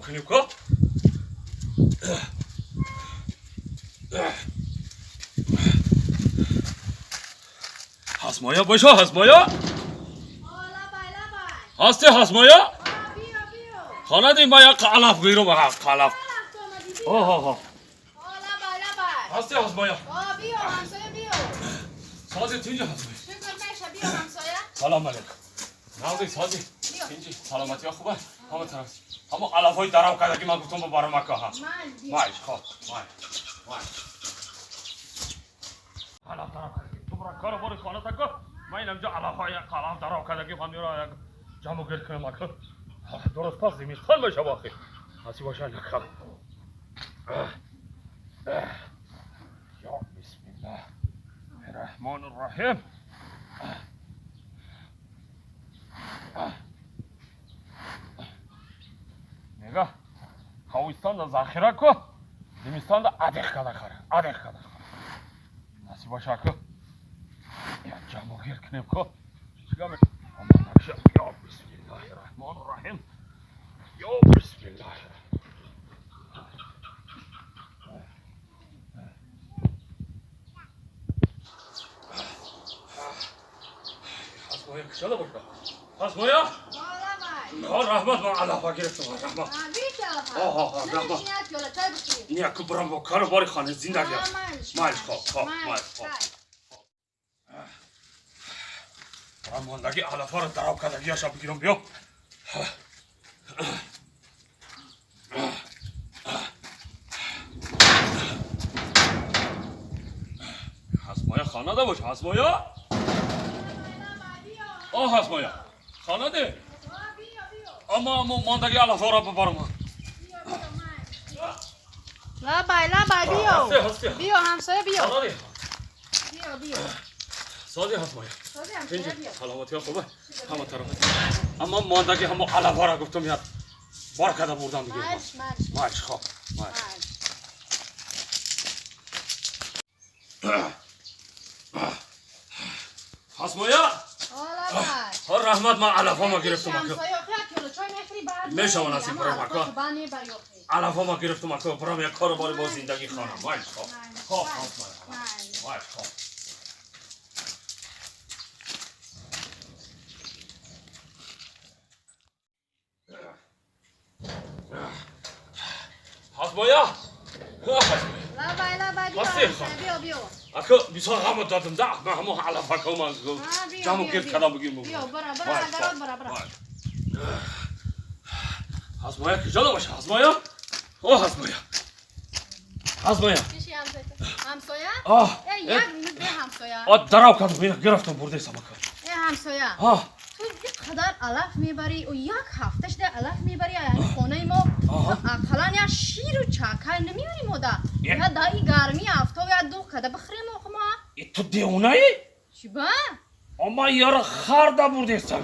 кунем ко. Ҳасмоя боша, ҳасмоя? Ҳасти ҳасмоя? Хона ди ма як алаф гирам, алаф. Ҳо. Ҳасти ҳасмоя? Сази тинҷи ҳасмоя. Салом алейкум. Нағзи сази. Тинҷи саломатиё хуб аст? Ҳама тараф. Ҳама алафҳои дарав карда ки ман гуфтам ба баромака ҳа. Майш, хоб, майш. Майш. Алаф дарав карда. Ту бара кор бори хона тако. Ман инамҷо алафҳои алаф дарав карда ки ман меро як ҷамъу гир кунам ака. Дуруст пас зимистон мешава охи. Ҳаси боша накам. Ё бисмиллаҳ. Раҳмон Раҳим. Нигоҳ. Ковистонда захира ку. Зимистонда адиқ када хара. Адиқ када хара. Насиб боша ку. Я ҷамъу гир кунем ку. Чига ме? Ё бисмиллаҳи раҳмони раҳим. Ё бисмиллаҳи. Ҳасмоя кушода боша. Ҳасмоя? Ҳо раҳмат, ман алафа гирифтам, раҳмат. Ҳо, раҳмат. Не, ку барам бо кору бори хона зиндагӣ. Майш, хоб, хоб, майш, хоб. Барам мондаги алафаро дарав кардагиаша бигирам биё. Ҳасмоя хонада бош, ҳасмоя? О ҳасмоя, хона де? Ама мондаги алафаро бибарам. Лабай, лабай, биё. Ҳасти. Биё, ҳамсоя, биё. Хона де? Биё, биё. Сози ҳасмоя. Сози ҳамсоя, биё. Саломатиё хуб аст? Ҳама тараф. Аммо мондаги ҳамо алафаро гуфтам як бор карда бурдам диге. Марш, марш. Майш, хоб, майш. Марш. Ҳасмоя? Лабай. Ҳо раҳмат, ман алафҳома гирифтам ака. Ҳамсоя, охи як пиёла чой мехӯри баъд. Мешава насиб барам ака. Ба небари охи. Алафҳома гирифтам ака, барам як кору бори бо зиндагӣ хонам. Майш, хоб. Хоб, ҳасмоя. Майш, хоб. Ҳасмоя? Ҳасмоя. Лабай, лабай, биё. Ҳасти, ҳамсоя, биё, биё. Ака, бисёр ғамат додам да, ман ҳамо алафако ман ҷамъу гирд кардам бигирм. Биё, бара, бара, агарот, бара, бара. Ҳасмоя куҷода боша? Ҳасмоя? О ҳасмоя. Ҳасмоя. Пиши ҳамсоя. Ҳамсоя? Оҳ. Э, як минут бе ҳамсоя. О дарав кардам, ина гирифтам бурдесам ака. Э, ҳамсоя. Ҳа. Ту ин қадар алаф мебарӣ, як ҳафта шуда алаф мебарӣ, яъне хонаи мо ақаллан як ширу чакай намеёрӣ мода. Я да и гармии афтоб я дуғ када бихӯрем охи мо. Ту девонаӣ? Чӣ ба? Ама яра харда бурдесам.